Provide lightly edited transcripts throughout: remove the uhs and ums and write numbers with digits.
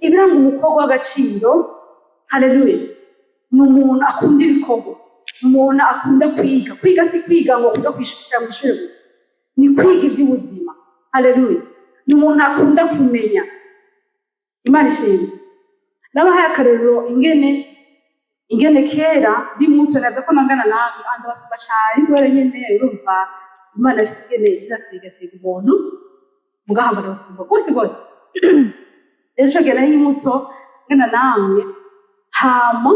Ibiranga umukobwa w'agaciro, haleluya, ni umuntu akunda ibikorwa, umuntu akunda kwiga. Kwiga si kwiga ngo kwiga kwishuri, mu ishuri gusa, ni kwiga iby'ubuzima. Haleluya. Ni umuntu akunda kumenya. Imana ishimwe. Nabahaye akarorero ingene kera ndi muto, naza ko nangana namwe, ndabasumba cane kubera nyene urumva Imana ifise ingene izasigasega umuntu, mugahamba ndabasumba rwose rwose. Rero ico gihe nari muto ngana namwe, hama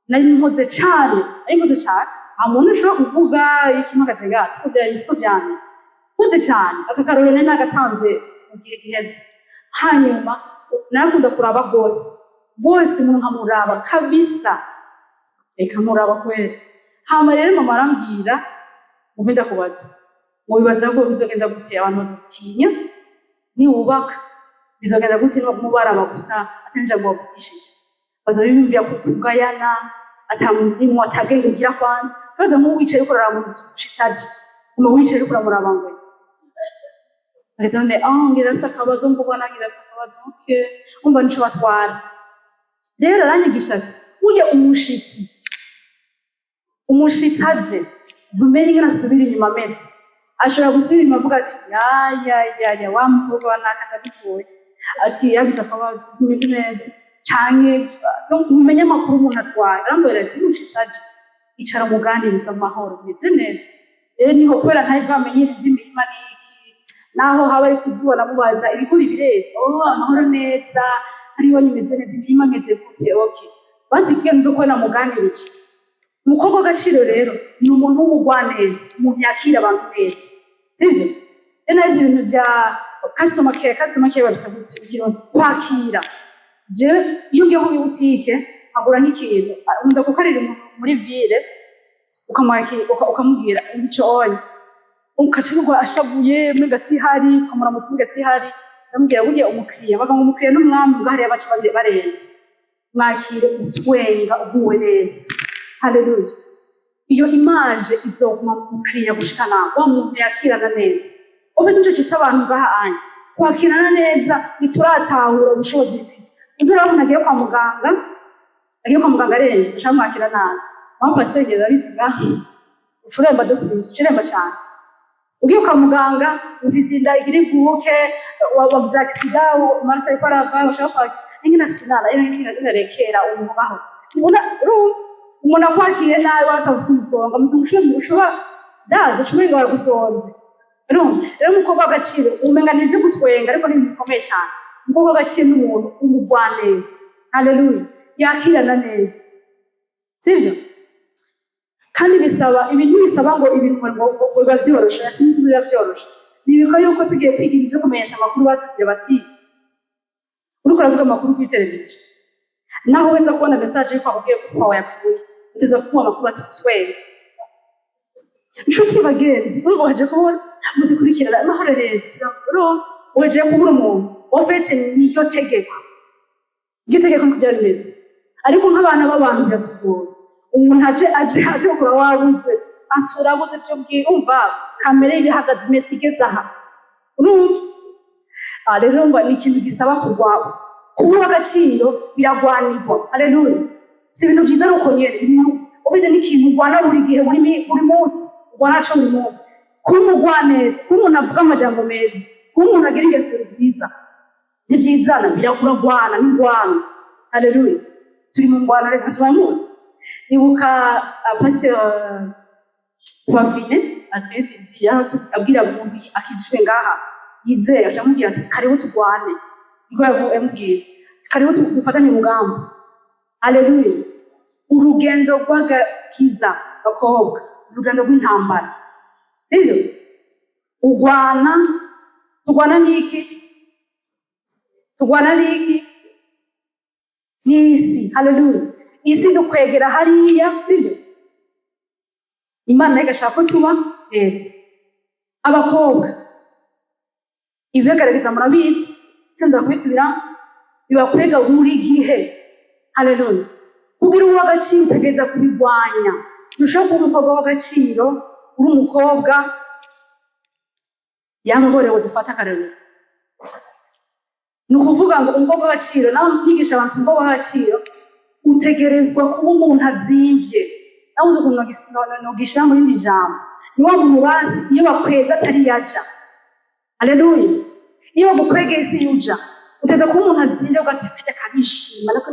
nari mpoze cane, nari mpoze cane. Nta muntu ushobora kuvuga ikimpagaze ngaha, siko vyari, siko vyamye. Mpoze cane. Aka karorero nari nagatanze mu gihe giheze. Hanyuma narakunda kuraba rwose rwose umuntu, nkamuraba kabisa, reka nkuraba kweri. Hama rero mama arambwira ngo mbe ndakubaza ngo bibaza ko bizogenda gute, abantu bazogutinya niwubaka, bizogenda gute no mubaraba gusa atari ijambo wavugishije, bazobiyumvira kugayana, atamurimo, atabwenge ugira. Kwanza baza nk'ubu wicaye uriko uraraba umuntu ushitse aje, uma wicaye uriko uramuraba ngo rero none ah ngira afise akabazo, mbona ngira afise akabazo. Okay, umva nico batwara. Rero aranyigisha ati burya umushitsi aje, ntumenye ingene asubira inyuma ameze. Ashobora gusubira inyuma avuga ati: "Ya ya ya ya, wa mukobwa wa naka ndagutoye," ati yagize akabazo, tumeze neza canke ntumenye amakuru umuntu atwaye. Arambwira ati umushitsi aje, icara umuganiriza amahoro, meze neza. Rero niho kubera ntari bwamenyere ivy'imirima n'iki, naho haba ari kuzuba, namubaza ibigori bireze, oh amahoro neza, hariho imeze neza, imirima imeze gute? Okay, basi kugira ngo ko namuganirije. Umukobwa w'agaciro rero ni umuntu w'umugwaneza, umuntu yakira abantu neza, sibyo? Rero narize ibintu bya customer care. Customer care babisa gute mu Kirundi? Kwakira. Je iyo ngiye nko muri butike nkagura nk'ikintu, nkunda gukorera umuntu muri ville, ukamwakira, ukamubwira ico onye, ukaca ashavuye umenga sihari, ukamuramutsa umenga sihari. Ndamubwira burya umukiriya, bavuga ngo umukiriya n'umwami, ubwo hariya baca barenze. Mwakire utwenga, uguwe neza. Haleluya. Iyo image izoguma mu mukiriya gushikana wa muntu yakirana neza. Ufite ico cisa abantu ngaha anya kwakirana neza, ntituratahura ubushobozi bifise. Uzi urabona agiye kwa muganga, agiye kwa muganga aremvye, ushaka mwakira nabi. Mama pasiteri arabizi ngaha, ucuremba de plus, ucuremba cane. Ugiye kwa muganga ufise inda igira ivuke, wagize accident, amaraso ariko arava, bashaka kwakira ingene asinara, ingene arekera umuntu baho. Ubona urumva umuntu akwakiriye nabi, wasaba ufise umusonga, umusonga ushobora daza ucumenga baragusonze. Urumva rero umukobwa w'agaciro umenga ni ibyo gutwenga, ariko ni ibintu bikomeye cyane. Umukobwa w'agaciro ni umuntu umugwaneza, haleluya, yakirana neza, sibyo? Kandi bisaba ibintu, bisaba ngo ibintu ngo biba vyoroshe, sinzi biba vyoroshe. Nibuka yuko tugiye kwiga ibintu vyo kumenyesha amakuru, batubwira bati uriko uravuga amakuru kuri televiziyo, naho weza kubona message yuko akubwiye ko papa yapfuye, uteza kuba amakuru ati kutwenga. Inshuti bagenzi, urumva waje kubona mudukurikirana amahoro rero, urumva waje kubura umuntu au fait niryo tegeko, iryo tegeko niko byari bimeze. Ariko nk'abana b'abantu biratugora. Umuntu aje gukora wabuze, ati urabuze ibyo bwiye, umva kamere y'ibihagaze igeze aha. Urumva ah, rero ngo ni ikintu gisaba kugwa, kubura agaciro biragwanirwa. Haleluya. Si ibintu byiza ari uko nyene, ibintu ufite n'ikintu urwana buri gihe, buri munsi urwana naco buri munsi. Kuba umugwaneza, kuba umuntu avuga amajambo meza, kuba umuntu agira ingeso nziza, ntivyizana, uragwana, n'ingwano. Haleluya. Turi mu ngwano, reka tubamuzi. Nibuka pasteur Pafine abwira umuntu akijijwe ngaha yizeye, akamubwira ati karibu turwane. Niko yamubwiye ati karibu dufatanye umugambi. Haleluya. Urugendo rw'agakiza, bakobwa, urugendo rw'intambara, sibyo? Urwana, turwana n'iki? Turwana n'iki? N'isi. Haleluya. Isi dukwegera hariya, sibyo? Imana nayo igashaka ko tuba heza. Abakobwa, ibibagaragaza murabizi, sendera kubisubira, bibakwega buri gihe. Haleluya. Kugira uwo agaciro utegereza kubirwanya. Ntushobora kuba umukobwa w'agaciro uri umukobwa yamaborewe. Dufate akarorero. Ni ukuvuga ngo umukobwa w'agaciro, nawe nyigisha abantu, umukobwa w'agaciro utegerezwa kuba umuntu azimvye. Nawe uzi ukuntu nogishira mu rindi jambo, ni wa muntu bazi iyo bakweza atari yaja. Haleluya! Iyo bagukwegeye isi yuja, uteza kuba umuntu azimvye, ugati kajya karishima. Ariko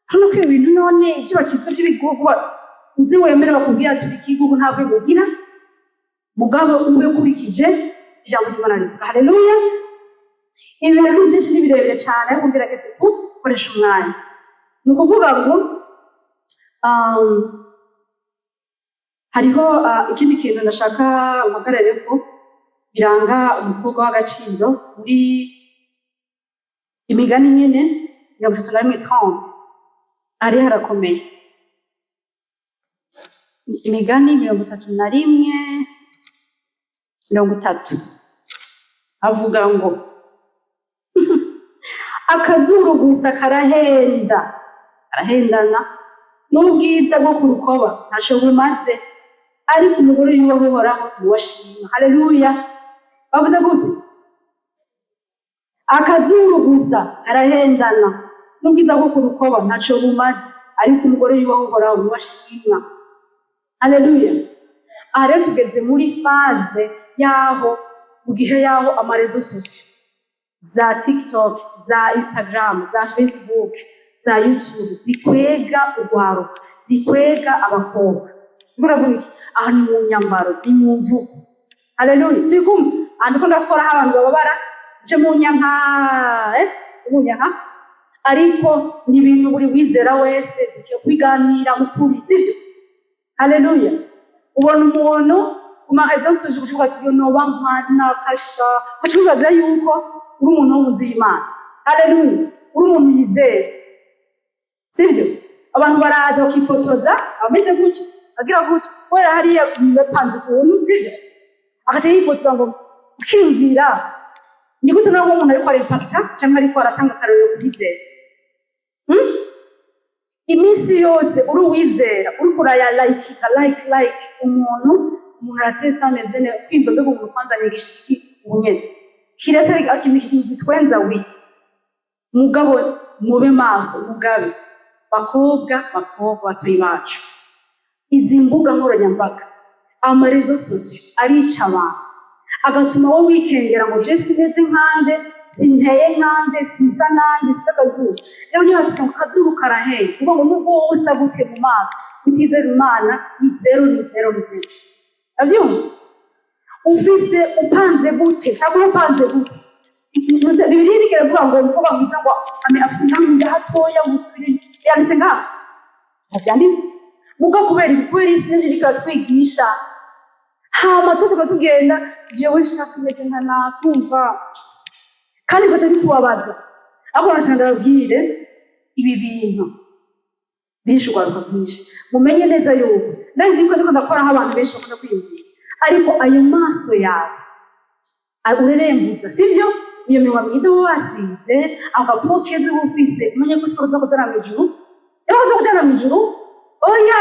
hano ko ibi bintu none ibyo bakizwa by'ibigugu uzi wemere bakubwira ati ikigugu nta rwego ugira, mugabo ube ukurikije ijambo ry'Imana rivuga. Haleluya! Ibi bintu ni byinshi, ni birebire cyane, ariko ngerageze gukoresha umwanya. Ni ukuvuga ngo hariho ikindi kintu ndashaka mpagarare ko biranga umukobwa w'agaciro muri Imigani nyine 31:30. Ari harakomeye. Imigani 31:30 avuga ngo akazuru gusa karahenda, karahendana, n'ubwiza bwo ku rukoba ntaco bumaze, ariko umugore yubaha Uhoraho niwe ashima. Haleluya! Bavuze gute? Akazuru gusa karahendana, n'ubwiza bwo ku rukoba ntaco bumaze, ariko umugore yubaha Uhoraho niwe ashimwa. Haleluya! Aha rero tugeze muri phase yaho, mu gihe yaho ama réseaux sociaux, za TikTok, za Instagram, za Facebook, za YouTube, zikwega urwaruka, zikwega abakobwa. Ndiko ndavuga iki aha? Ni mu nyambaro, ni mu mvugo. Haleluya! Turi kumwe? Aha ndiko ndakoraho abantu bababara je mu nyanka, mu nyanka, ariko ni ibintu buri wizera wese dukwiye kwiganira mu kuri, sivyo? Haleluya! Ubona umuntu ku ma réseaux sociaux kuvuga ati yo noba nkana kasha, ukaca yuko uri umuntu wo mu nzu y'Imana. Haleluya! Uri umuntu yizera, sibyo? Abantu baraza bakifotoza abameze gutya, agira gutya, kubera hariya bapanze ukuntu, sibyo? Agaca yifotoza ngo ukiyumvira ni gute nawe umuntu ariko ar'impacta cyangwa ariko aratanga akarorero kubizera. Iminsi yose uri uwizera, uriko uraya-likinga, like like umuntu, umuntu aratesa ameze neza, kwimva mbega umuntu kwanza anyigisha iki ubu nyene kiretse ikintu kintu bitwenza wi. Mugabo mube maso, mugabe bakobwa, bakobwa batoyi bacu, izi mbuga nkoranyambaga, ama réseaux sociaux arica abantu, agatuma wowe wikengera ngo je simeze nkande, sinteye nkande, sinsa nande, sifite akazuru. Rero niba batuka ngo akazuru karahenda, kuvuga ngo nubwo wowe usa gute mu maso, utizera Imana ni zéro, ni zéro, ni zéro. Avyumva? Ufise upanze gute, shaka uba upanze gute. Bibiliya iriko iravuga ngo umukobwa mwiza ngo ame afise intambwe hatoya gusubira, yanditse ngaho, ntavyanditse muga. Kubera iki? Kubera isi iriko iratwigisha, hama twese tukaba tugenda jewe sha simeze nka nakumva, kandi bigaca bikubabaza. Ariko nashaka ndababwire, ibi bintu birishe urwaruka rwinshi. Mumenye neza yuko ndazi yuko ndiko ndakoraho abantu benshi bakunda kwiyumvira, ariko ayo maso yawe urerembutsa, sibyo? Iyo minwa myiza uba wasize, ako gapo keza uba ufise, umenye ko siko kaza kujana mw'ijuru. Iyo kaza kujana mw'ijuru, oya,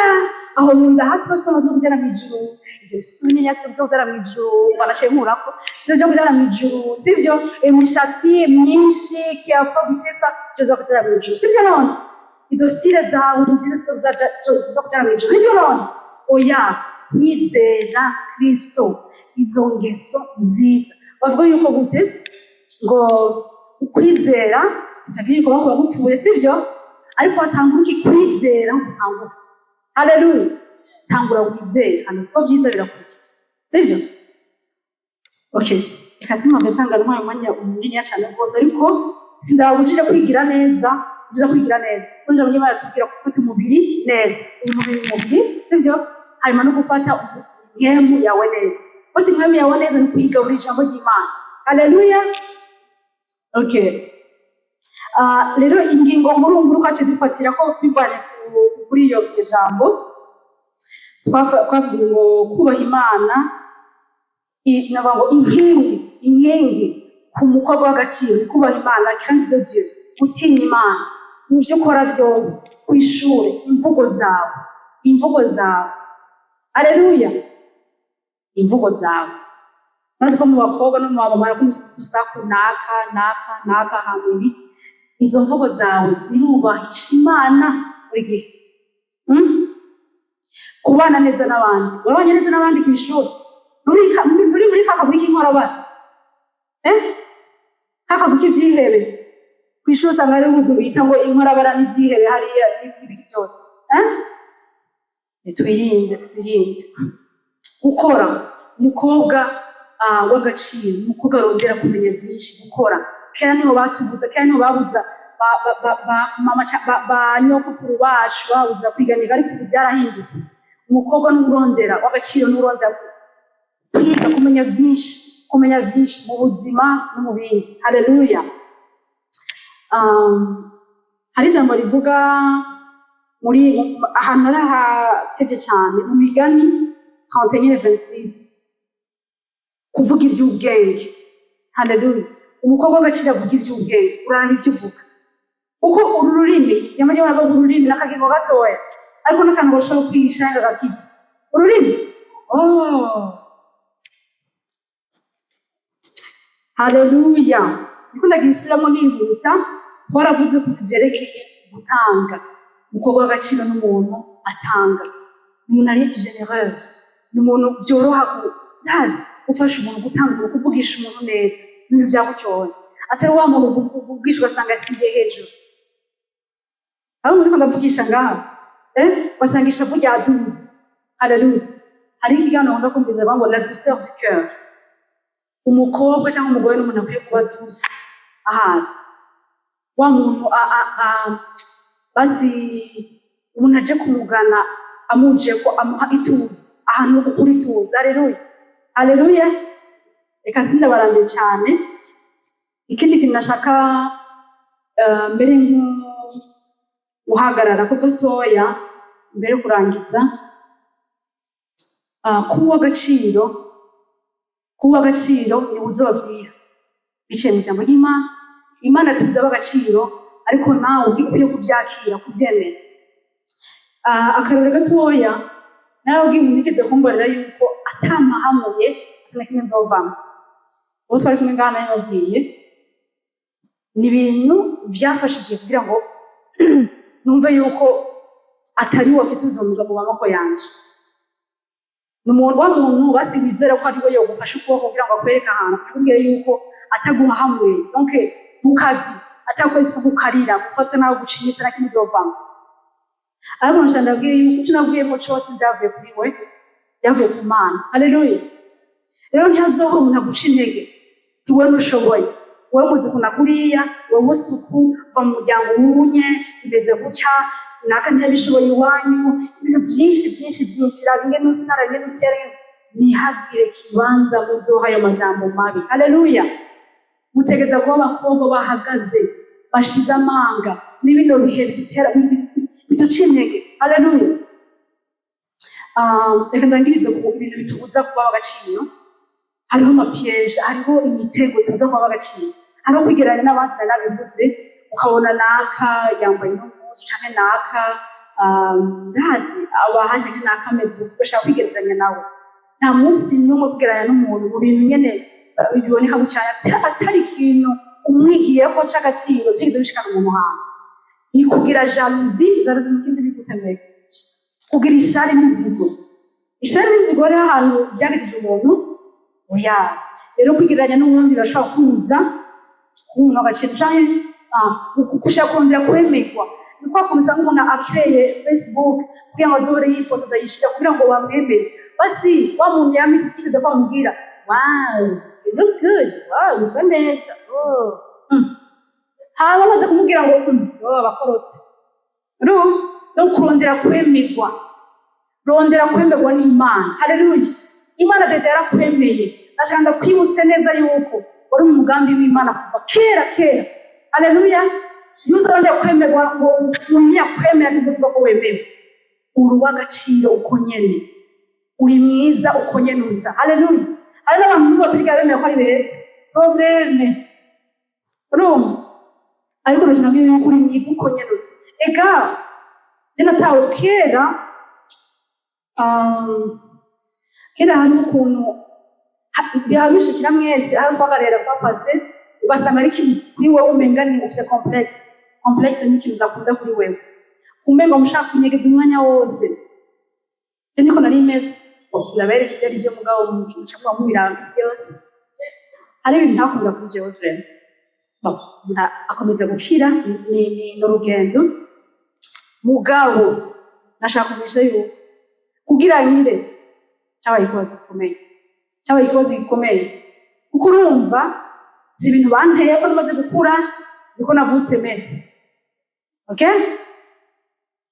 aho mu nda hato so zo kujana mw'ijuru, ibyo suni yase zo kujana mw'ijuru, banaciye nkurako sivyo byo kujana mw'ijuru, sivyo? Imishatsi myinshi kiafa gutesa byo zo kujana mw'ijuru, sivyo? None izo style zawe nziza zo kujana mw'ijuru, nivyo? None oya, kwizera Kristo, izo ngeso nziza bavuga yuko gute ngo ukwizera kutagira ibikorwa kuba gupfuye, sibyo? Ariko hatangura iki? Kwizera gutangura. Haleluya! Tangura wizere, hanyuma kuko byiza birakurikira, sibyo? Okay, reka simpamve nsanga ntwaye umwanya munini cyane rwose, ariko sindababujije kwigira neza. Byiza kwigira neza, kuko ijambo ry'Imana ritubwira gufata umubiri neza, uyu mubiri, umubiri, sibyo? Hanyuma no gufata impwemu yawe neza. Gufata impwemu yawe neza ni kuyigaburira ijambo ry'Imana. Haleluya! Okay. Rero ingingo nkuru nkuru twaciye dufatira ko bivanye kuri iyo iryo jambo twavuga ngo kubaha Imana, navuga ngo inkingi ku mukobwa w'agaciro ni kubaha Imana, crainte de Dieu, gutinya Imana mu byo ukora byose, ku ishuri, imvugo zawe, imvugo zawe. Haleluya! Imvugo zawe. Murazi ko mu bakobwa no mu bamama barakunda urusaku, naka naka naka. Hama ibi, izo mvugo zawe zirubahisha Imana buri gihe? Kubana neza n'abandi, urabanye neza n'abandi ku ishuri? Nturi muri kaka k'inkorabara, eh, kaka k'ivyihebe ku ishuri? Usanga hariho umugwi bita ngo inkorabara n'ivyihebe hariya n'ibiki byose, eh. Twirinde, twirinde. Gukora, umukobwa w'agaciro, umukobwa arondera kumenya vyinshi, gukora. Kera niho batubuza, kera niho babuza ba mama ba nyokukuru bacu, babuza kwiga niga, ariko ubu byarahindutse. Umukobwa n'urondera w'agaciro n'urondera kwiga, kumenya vyinshi, kumenya vyinshi mu buzima no mu bindi. Haleluya. Hari ijambo rivuga muri ahantu harahatevye cyane, mu Migani 31:26, kuvuga iby'ubwenge. Haleluya. Umukobwa w'agaciro avuga iby'ubwenge. Uraraba ibyo uvuga, kuko uru rurimi, nyamara baravuga ururimi n'akagingo gatoya, ariko n'akantu gashobora kwihisha kagakiza ururimi. Oh, haleluya. Ndiko ndagisubiramo nihuta. Twaravuze ku byerekeye gutanga. Umukobwa w'agaciro n'umuntu atanga, ni umuntu ari généreuse, ni umuntu byoroha ku ndazi gufasha umuntu, gutanga umuntu, kuvugisha umuntu neza, ibintu byagucyoye, atari wa muntu uvugisha ugasanga yasingiye hejuru. Hari umuntu uriko ndavugisha ngaha, eh, ugasanga ishavu ryaduze. Haleluya. Hari ikiganiro nkunda kumviriza ngo "La douceur du cœur". Umukobwa cyangwa umugore n'umuntu akwiye kuba douce ahari, wa muntu basi umuntu aje kumugana, amuje ko amuha ituze, ahantu ukura ituze. Haleluya, haleluya. Reka sindabarambiye cyane. Ikindi kintu nashaka mbere guhagarara ko gatoya mbere yo kurangiza, kuba agaciro, kuba agaciro ni uzobyiha biciye mu ijambo ry'Imana. Imana tuzi agaciro, ariko nawe ukwiye kubyakira, kubyemera. Akarore gatoya, narababwiye umuntu yigeze kumbarira yuko atampahamuye ati na kimwe nzovamo. Uwo twari kumwe ngaha nabibabwiye. Ni ibintu byafashe igihe kugira ngo numve yuko atari we afise ubuzima mu maboko yanje. Ni umuntu, wa muntu basi wizera ko ari we yogufasha ukuboko kugira ngo akwereke ahantu, akubwire yuko ataguhahamuye, donc mu kazi atakwezi ko gukarira gufata nawe gucinya, na kimwe uzovamo. Ariko nshaka ndabwiye yuko icyo navuyemo cyose byavuye kuri we, byavuye ku Mana. Haleluya. Rero ntihazohora umuntu aguca intege, tuwe ntushoboye, wowe muzi ukuntu kuriya, wowe usuku uva mu muryango wunye bimeze gutya, naka ntiyabishoboye iwanyu, ibintu byinshi byinshi byinshi, raba ingene usara, ingene utera. Ntihagire kibanza muzoha ayo majambo mabi. Haleluya. Mutegeza kuba abakobwa bahagaze, bashize amanga ni bino bihe bidutera, biduca intege. Haleluya. Reka ndangirize ku bintu bitubuza kuba agaciro. Hariho ama pièges, hariho imitego itubuza kuba agaciro. Hariho kwigereranya n'abandi, nari nabivuze, ukabona naka yambaye ino mpuzu, canke naka ndazi abahaje, canke naka ameze uko, ugashaka kwigereranya nawe. Nta munsi n'umwe kugereranya n'umuntu mu bintu nyene biboneka gutya, atari ikintu umwigiyeko c'agaciro vyigeze bishikana umuntu hantu. Ni kugira jalousie. Jalousie mu kindi ni gute mbere? Kugira ishari n'inzigo. Ishari n'inzigo hariho ahantu byagejeje umuntu. Oya, rero kwigereranya n'uwundi birashobora kuza umuntu agaciro, canke gushaka kurondera kwemerwa. Ni kwa kuntu usanga umuntu akireye Facebook kugira ngo azohore yifotoza, yishira kugira ngo bamwemere. Basi wa muntu yamise yiteze ko bamubwira: "Wow, you look good, wow, usa neza, oh." Haba bamaze kumubwira ngo oh, abakorotse. Urumva, no kurondera kwemerwa. Rondera kwemerwa n'Imana. Haleluya. Imana déjà yarakwemeye. Ndashaka ndakwibutse neza yuko wari mu mugambi w'Imana kuva kera kera. Haleluya. Ntuzarondera kwemerwa ngo umuntu yakwemera ntizovuga ko wemewe. Uri uw'agaciro uko nyene, uri mwiza uko nyene usa. Haleluya. Hari n'abantu n'ubu batarigera bemera ko ari beza, problème. Urumva, ariko ndashaka yuko uri mwiza uko nyene usa. Ega je natawe kera, kera hariho ukuntu Birabishikira mwese aho twaganira fois passée, ugasanga ari ikintu kuri wewe umenga ni ufise complexe. Complexe ni ikintu udakunda kuri wewe, umenga mushaka kunyegeza umwanya wose. Je niko nari meze. Sinabereka ibyo ari byo, mugabo muca muba mubiranga isi yose. Hari ibintu ntakunda kuri jewe vraiment. Bon, umuntu akomeza gukira, ni urugendo. Mugabo nashaka kumenyesha yuko kugira nkire cyabaye ikibazo gikomeye, cyabaye ikibazo gikomeye, kuko urumva si ibintu banteye ko namaze gukura, niko navutse meze. Okay,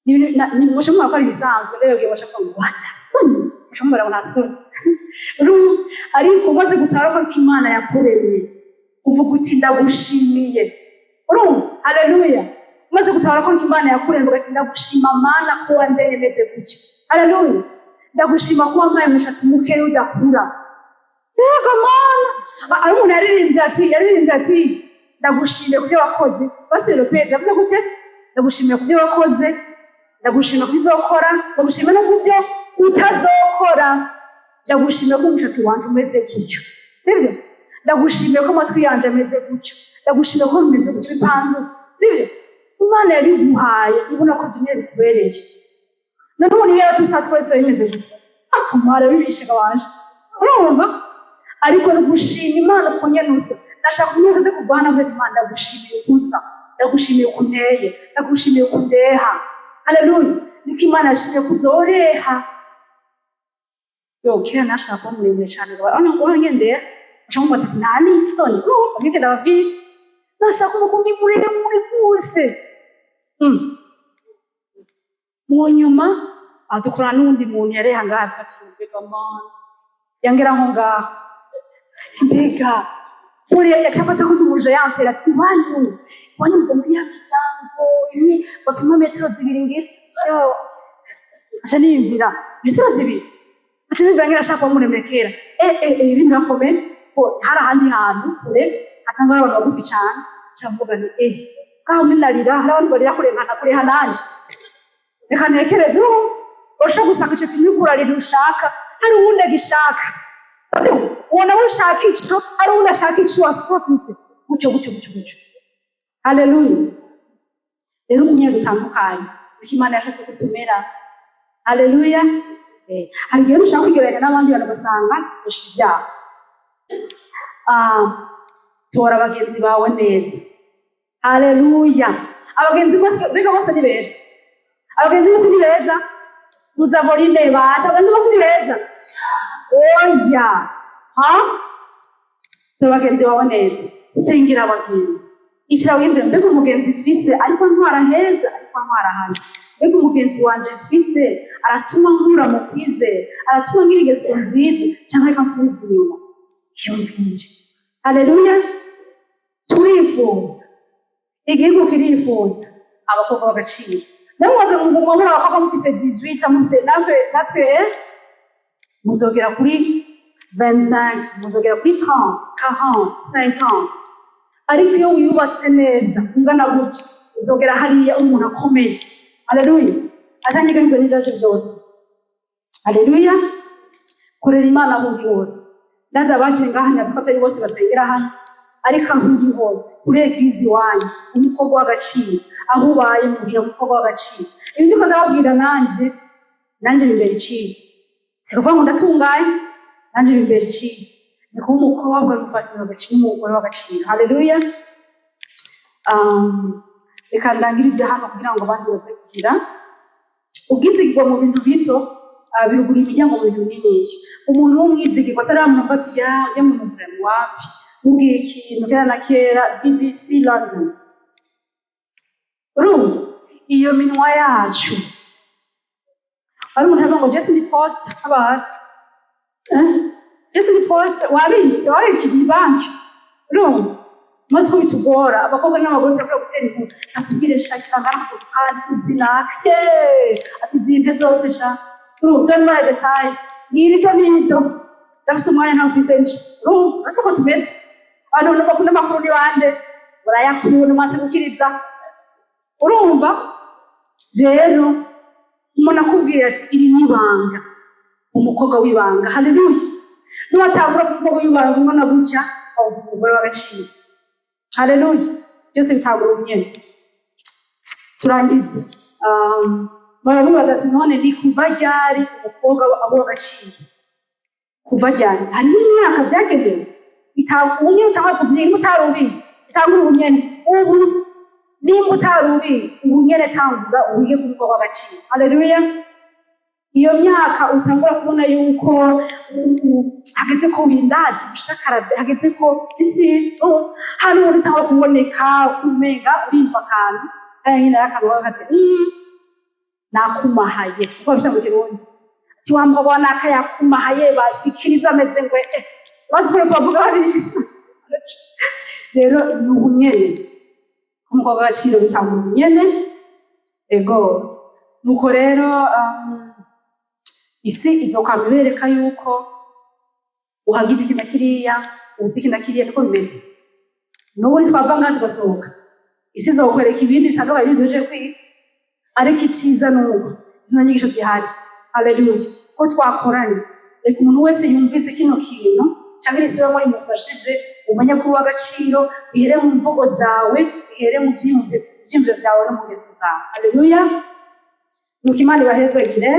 ni mushe mwaka ari ibisanzwe, ndababwiye mushe ngo wa nta soni, mushe mubara ngo nta soni. Ariko umaze gutara ko Imana yakuremye, uvuga uti: "Ndagushimiye." Urumva? Haleluya! Umaze gutahura ko Imana yakuremye, uvuga ati: "Ndagushima Mana ko wandemye meze gutya. Haleluya! Ndagushima ko wampaye umushatsi mukeya udakura. Yego Mana." Hari umuntu yaririmbye ati: "Ndagushimiye ku byo wakoze." Pasiteri Lopez yavuze gute? "Ndagushimiye ku byo wakoze, ndagushimiye ku byo uzokora, ndagushimiye no ku byo utazokora. Ndagushimiye ko umushatsi wanje umeze gutya, sibyo? Ndagushimiye ko amatwi yanje ameze gutya. Ndagushimiye ko bimeze gutya, bipanze, sibyo?" Imana yabiguhaye ibona ko bimwe bikubereye. None umuntu iyo yatusa twese bimeze gutya, akamara bibishe wanje, urumva? Ariko no gushima Imana uko nyene usa. Ndashaka umuntu aze kuva hano avuze: "Imana, ndagushimiye uko usa, ndagushimiye uko unteye, ndagushimiye uko undeha." Haleluya! Niko Imana yashimye ko uzoreha. Yo, kera nashaka kuba muremure cyane, ngo urabona ngo ngendeye uca mufata ati nta n'isoni. Urumva nk'ibyo ndababwira, nashaka kuba ndi muremure rwose. Mu nyuma adukorana n'uwundi muntu yareha ngaha, avuga ati: "Mbega Mana!" Yangera aho ngaho ati: "Mbega!" Buriya yaca afata ko ndi umuje yantera ati: "Iwanyu, iwanyu muva muri ya miryango imwe bapima metero 2." Ngira yo aca niyumvira metero 2, aca niyumvira ngira ashaka kuba muremure kera. Eh, ibintu birakomeye ko hari ahandi hantu kure hasanga hari abantu bagufi cane. Aca mvuga nti: "Eh, ngaho ninarira hari abantu barira kurenkana kureha nanje, reka ntekereze." Urumva, urashobora gusanga ico kintu uriko urarira ushaka, hari uwundi agishaka. Uwo nawe ushaka ico, hari uwundi ashaka ico afise, gutyo gutyo gutyo gutyo. Haleluya! Rero ukumye dutandukanye, uko Imana yashatse ko tumera. Haleluya! Hari igihe dushaka kwigereranya n'abandi bantu, ugasanga dukoresha ibyaha. Ah, tora bagenzi bawe neza. Haleluya! Abagenzi bose, mbega bose ni beza? Abagenzi bose ni beza? Tuza volume basha. Abagenzi bose ni beza? Oya. Ha, tora bagenzi bawe neza, sengera abagenzi, icara wiyumvire: mbega umugenzi mfise ariko ntwara heza, ariko ntwara habi? Mbega umugenzi wanje mfise aratuma nkura mu kwizera, aratuma ngira ingeso nziza, cyangwa reka nsubize inyuma? Yumvire. Haleluya! Turifuza, igihugu kirifuza abakobwa b'agaciro. Namwe muze muze muri abakobwa mufise 18, mufise natwe muzogera kuri 25, muzogera kuri 30, 40, 50. Ariko iyo wiyubatse neza ungana gutya, uzogera hariya uri umuntu akomeye. Haleluya! Atanyeganyizwa n'ibyo byose. Haleluya! Korera Imana aho uri hose. Ndazi abaje ngaha, nyazi ko atari bose basengera hano, ariko aho uri hose, kuri église iwanyu, umukobwa w'agaciro. Aho ubaye muhira, umukobwa w'agaciro. Ibi ndiko ndababwira nanje bimbera iciro. Si kuvuga ngo ndatunganye, nanje bimbera iciro. Ni kuba umukobwa w'umufasini w'agaciro n'umugore w'agaciro. Haleluya! Reka ndangirize hano kugira ngo abandi baze kugira ubwizigirwa mu bintu bito, birugura imiryango mu bintu bininiya. Umuntu w'umwizigirwa atari wa muntu ati ya muntu vraiment wapi, mubwiye ikintu kera na kera, BBC London. Urumva iyo minwa yacu, hari umuntu avuga ngo jesi ndi poste abara, jesi ndi poste, wabitse wabitse banki. Urumva maze ko bitugora, abakobwa n'abagore turakwiye gutera inkuru: "Nakubwire sha, kirangana ako kandi uzinake." Ati: "Zimpe zose sha." Urumva, donne les détails, ngirito nito, ndafise umwanya, ntawe mfise nje. Urumva, uretse ko tumeze abantu bakunda amakuru ni bande, barayakunda mwase gukiriza. Urumva rero, umuntu akubwira ati: "Iri ni ibanga," umukobwa w'ibanga. Haleluya! Niwatangura kuvuga ko yubaha umwana gutya, wabuze umugore w'agaciro. Haleluya! Byose bitangura ubunyene. Turangize. Barabibaza ati: "None ni kuva ryari umukobwa aba agaciro? Kuva ryari?" Hariho imyaka byagenewe. Ubunyene utangura kuvyiga. Nimba utari ubizi, utangura ubunyene ubu. Nimba utari ubizi, ubunyene tangura wige kuba umukobwa w'agaciro. Haleluya! Iyo myaka utangura kubona yuko hageze ko windazi gushakara, hageze ko gisinzi, oh, hari umuntu utangura kuboneka umenga urimva akantu kaya nyine, ari akantu kati nakumahaye, uko babisa mu Kirundi, ati: "Wa mugabo wa naka yakumahaye, bashikiriza ameze ngwe." Bazi kure kubavuga hariya. Rero ni ubunyene, umukobwa w'agaciro gutanga ubunyene. Ego, nuko rero isi izokwama ibereka yuko uhagije iki na kiriya, uzi iki na kiriya. Niko bimeze n'ubu. Ntitwava ngaha tugasohoka, isi izokwereka ibindi bitandukanye n'ibyo tuje kwiga. Ariko iciza ni uko zino nyigisho zihari. Haleluya! Ko twakoranye, reka umuntu wese yumvise kino kintu cyangwa iri somo rimufashije, umenye ko uri uw'agaciro. Bihere mu mvugo zawe, bihere mu vyiyumviro byawe no mu ngeso zawe. Haleluya! Nuko Imana ibahezagire.